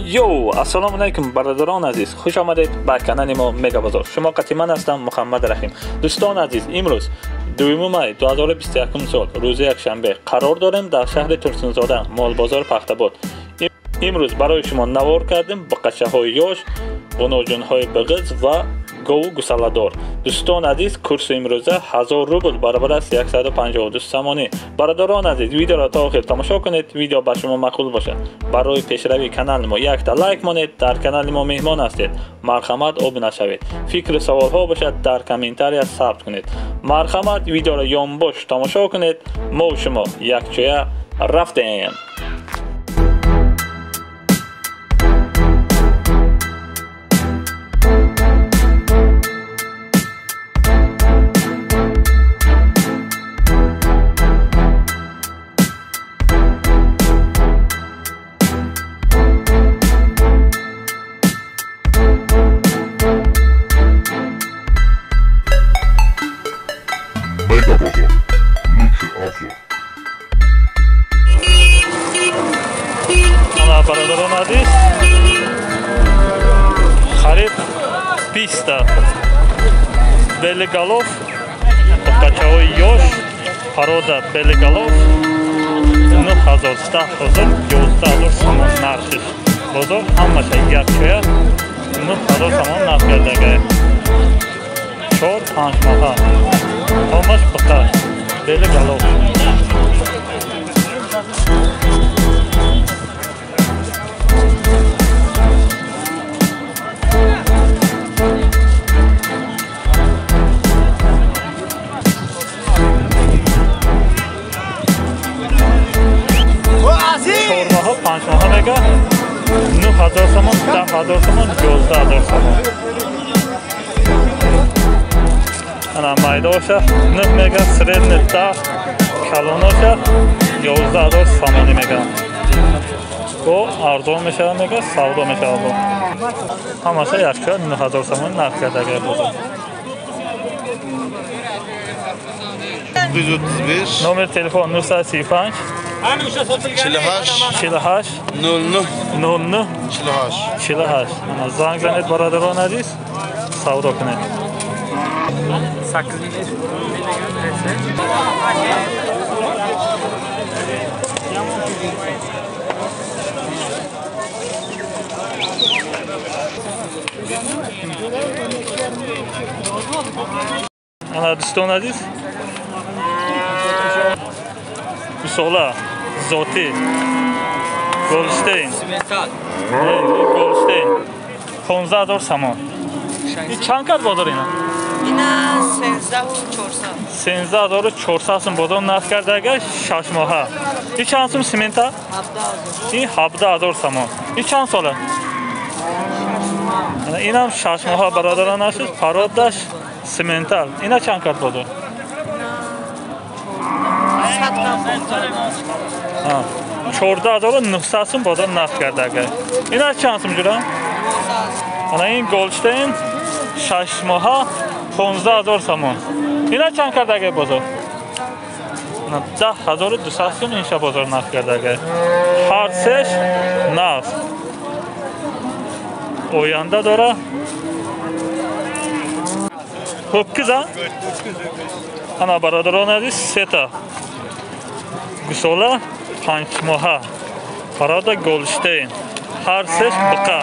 Йоу, ассалому алайкум бародарон азиз, хуш омадед ба канали мо Мега Бозор. Шумо қати ман ҳастам Муҳаммад Раҳим. Дӯстон азиз, имрӯз 2 май 2021 сол, рӯзи якшанбе, қарор дорем дар шаҳри Турсунзода, молбозор Пахтабод. Имрӯз барои шумо навор кардем буқачаҳои ёш, ғуноҷунҳои биғиз ва гову гусаладор. Дӯстон азиз, курси имрӯза 1000 рубл баробар аст 152 сомонӣ. Бародарон азиз, видеоро то охир тамошо кунед, видео ба шумо маъқул бошад. Барои пешравии канали мо якта лайк монед, дар канали мо меҳмон ҳастед, марҳамат обуна шавед. Фикру саволҳо бошад дар комментария сабт кунед. Марҳамат видеоро ёнбош тамошо кунед. Мо шумо якҷоя рафтем. Бародарон азиз, харид 20 белиголов, буқачаҳои ёш, парода белиголов 9000, 10000, 11000 сомон нархиш. Бозор ҳамаша якҷоя 9000 сомон нарх кардага. 4-5 моҳа ҳамаш буқа белиголов. Чормаҳа, панҷмаҳа мега 9000 сомон, 10000 сомон, 11000 сомон. Ана майдаоша 9 мега, средне 10, калоноша 11000 сомонӣ мега. Бо арзон мешава мега, савдо мешава бо. Ҳамаша якчоя 9000 сомон нарх кардага бозор. 935 Номер телефон 935 48 48 00 00 48 48. Ана занг занед бародарон азиз, савдо кунед. 8500 Ана дӯстон азиз, гусола зотӣ Голштейн, Голштейн 15000 сомон. Ин чанд кард бозор ина? Ина 13400. 13400 сом бозор нарх кардага, 6 моҳа. Ин чанд сом симента? 17000. Ин 17000 сомон. Ин чанд сола? Инам 6 моҳа бародарон азиз, пародаш симентал. Ина чанд кард бозор? 14900 сом бозор нарх кардага. Ина чанд сом ҷура? Ана ин Голштейн 6 моҳа 15000 сомон. Ина чанд кардага бозор? 10200 сом инша бозор нарх кардага. Ҳар сеш нағз. Оянда дора. Ho'kiz-a? Ана бародарон азиз, сета гусола 5 моҳа, парода Голштейн, ҳар сеш буқа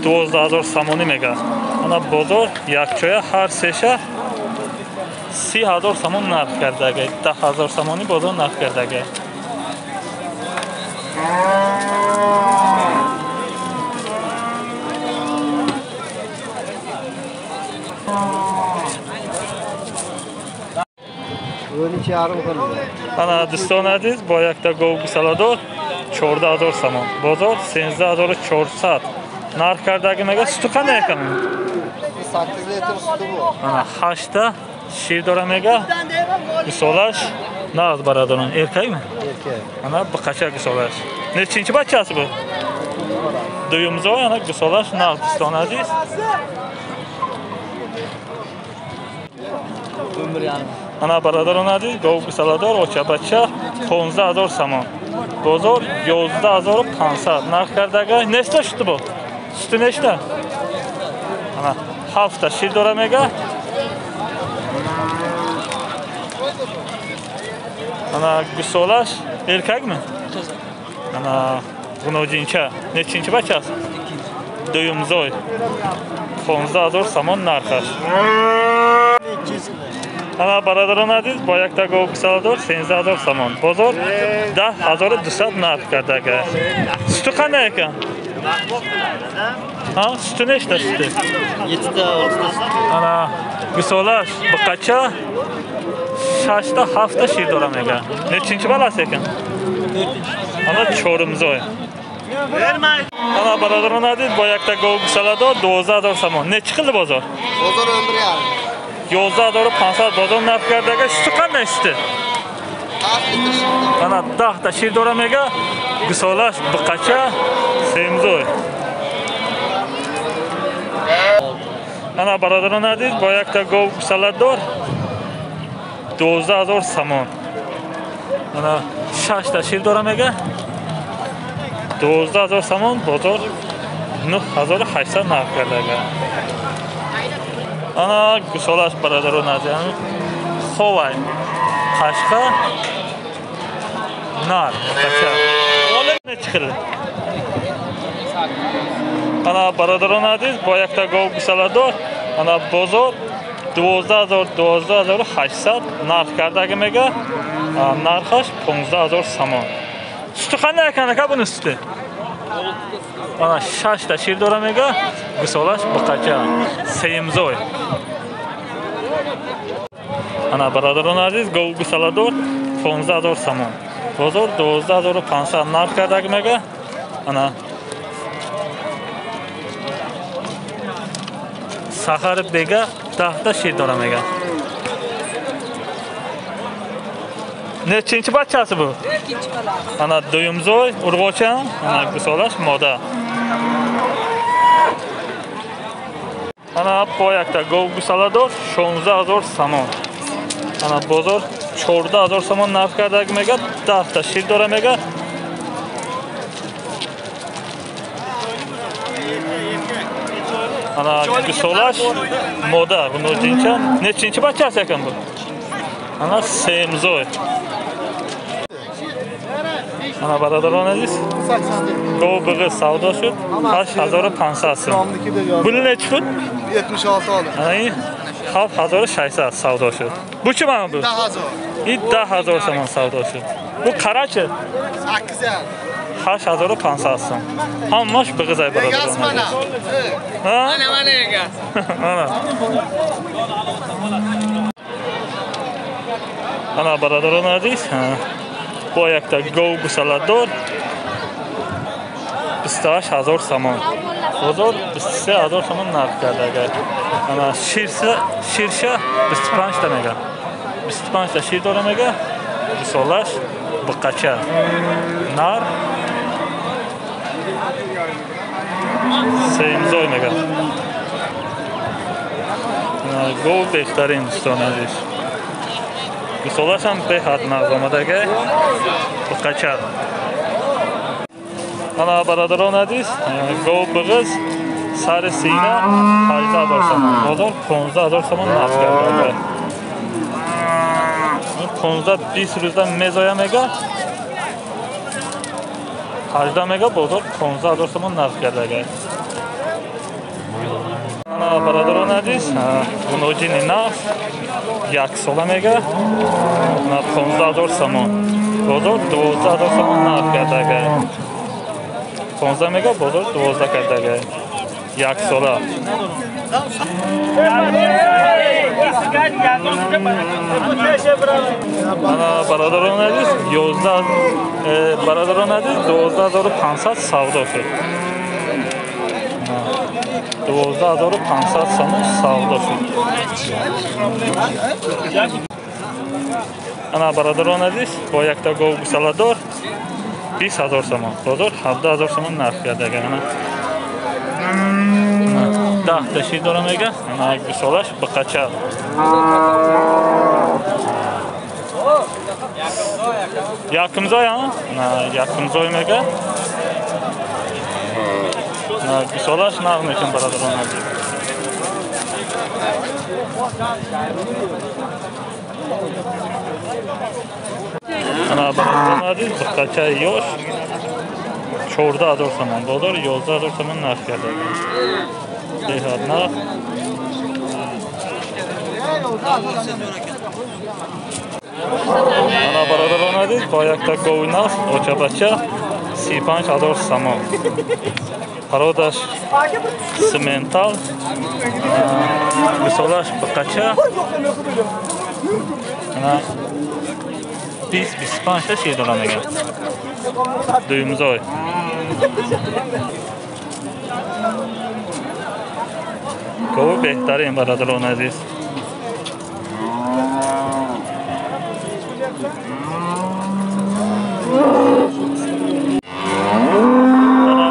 12000 сомонӣ мега. Ана бозор якҷоя ҳар сеша 30000 сомон нарх кардага, 10000 сомонӣ бозор нарх кардага. Ана дӯстон азиз, бо якта гов гусаладор 14000 сомон, бозор 13400 нарх кардаги мега. Суту қандай якам? 8 литр суту бу. Ана 8 шир дора мега. Гусолаш нағз бародарон. Эркакми? Эркак. Ана буқача гусолаш. Nechinchi bachasi bu? Дуюмзой. Ана гусолаш нағз дӯстон азиз. Ана бародарон азиз, гов гусаладор оча бача 15000 сомон. Бозор 11500 нарх кардага. Нечта шуд бу? Сути нечта? Ана 7 та шир дора мега. Ана гусолаш эркакми? Ана гуноҷинча. Нечинчи бачаст? Дуюмзой. 15000 сомон нархаш. Ана бародарон азиз, бо якта гов гусоладор 13000 сомон. Бозор 10200 нарх кардага. Сути қандай экан? Ha, сути нечта сути? 7 та 6 та. Ана гусолаш буқача 6 та 7 та шир дора мега. Нечинчи баласы экан? Ана чорумзой. Ана бародарон азиз, бо якта гов гусоладор 12000 сомон. Нечи қилди бозор? Бозор 11,5. 11500 бозор нарх кардага. Сути қандай сути? Ана 10 та шир дора мега. Гусолаш буқача семзой. Ана бародарон азиз, бо якта гов гусоладор 12000 сомон. Ана 6 та шир дора мега. 12000 сомон, бозор 9800 нарх кардага. Ана гусолаш бародарон азиз, ховай қашқа нар буқача. Нечи қилdi? Ана бародарон азиз, бо якта гов гусоладор ана бозор 12000 12800 нарх кардаги мега. Нархаш 15000 сомон. Сути қандай экан ака буни сути? Ана 6 та шир дора мега. Гусолаш буқача семзой. Ана бародарон азиз, гов гусоладор 15000 сомон. Бозор 12500 нарх кардаги мега. Ана сахар бега 10 та шир дора мега. Нечинчи бачасы бу? Ана дуюмзой ург'оча, ана гусолаш мода. Ана бо якта гов гусоладор 16000 сомон. Ана бозор 14000 сомон нарх кардаги мега. 10 та шир дора мега. Ана гусолаш мода гуноҷинча. Нечинчи бачасы экан бу? Ана семзой. Ана бародарон азиз, гов биг'i savdo шуд 8500 сом. Буни нечи шуд? 76 oldi. Ана ин 7600 savdo шуд. Бу чи мана бу? 10000. Ин 10000 сомон savdo шуд. Бу қарачи? 8 8500 сом. Ҳамаш биг'изай бародарон. Mana. Mana mana egasi. Mana. Ана бародарон азиз, бо якта гов гусоладор 28000 сомон. Бозор 23000 сомон нарх кардага. Ана ширша 25 та мега. 25 та шир дора мега. Гусолаш буқача. Нар семзой мега. Гов беҳтарин дӯстон азиз. Гусолаш ҳам беҳад нағз омадага. Буқача. Ана бародарон азиз, гов биг'iz сари сина 18000 сомон. Бозор 15000 сомон нарх кардага. 15-20 рӯзда мезоя мега. 18 мега, бозор 15000 сомон нарх кардага. Ана бародарон азиз, гуноҷини нағз як сола мега. Ана 15000 сомон. Бозор 12000 сомон нарх кардага. 15 мега, бозор 12 кардага. Як сола. Ана бародарон азиз, 11 бародарон азиз, 12500 савдо шуд. 12500 сомон савдо шуд. Ана бародарон азиз, бо якта гов гусоладор 20000 сомон. Бозор 17000 сомон нарх кардага. Ана 10 та шир дора мега. Ана гусолаш буқача. Якумзой, а? На, якумзой мега. На, гусолаш нағ мекун бародарон азиз. Ана бародарон азиз, буқачаи ёш 14 000 сомон, бозор 11 000 сомон нарх карда. Беҳад нарх. Ана бародарон азиз, бо якта гови нағз очабача 35 000 сомон. Пародаш симентал, гусолаш буқача. Ана 20-25 та шир дора меган. Дуюмзой. Гови беҳтарин бародарон азиз.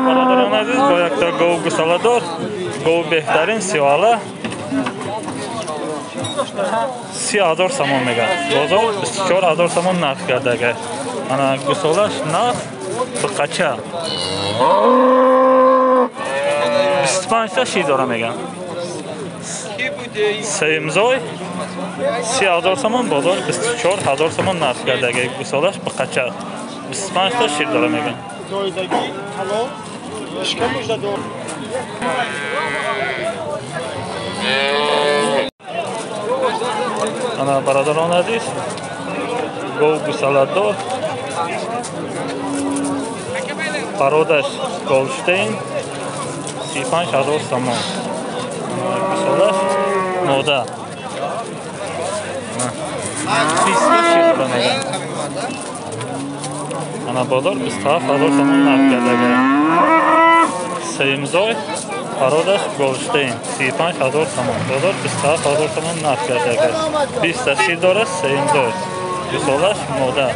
Бародарон азиз, бо якта гов гусоладор, гов беҳтарин сиёҳала 30 000 сомон меган. Бозор 24 000 сомон нарх кардага. Ана гусолаш нарх буқача 25 та шир дора меган. Сеюмзой 30 000 сомон, бозор 24 000 сомон нарх кардага. Гусолаш буқача 25 та шир дора меган. Ана бародарон азиз, гов гусоладор, пародаш Голштейн 35 000 сомон. Гусолаш мода 20 шир дора меган. Ана бозор 27 000 сомон нарх кардага. Сеюмзой пародаш Голштейн 35 000 сомон, бозор 27 000 сомон нарх кардага. 20 та шир дорад сеюмзой, гусолаш мода.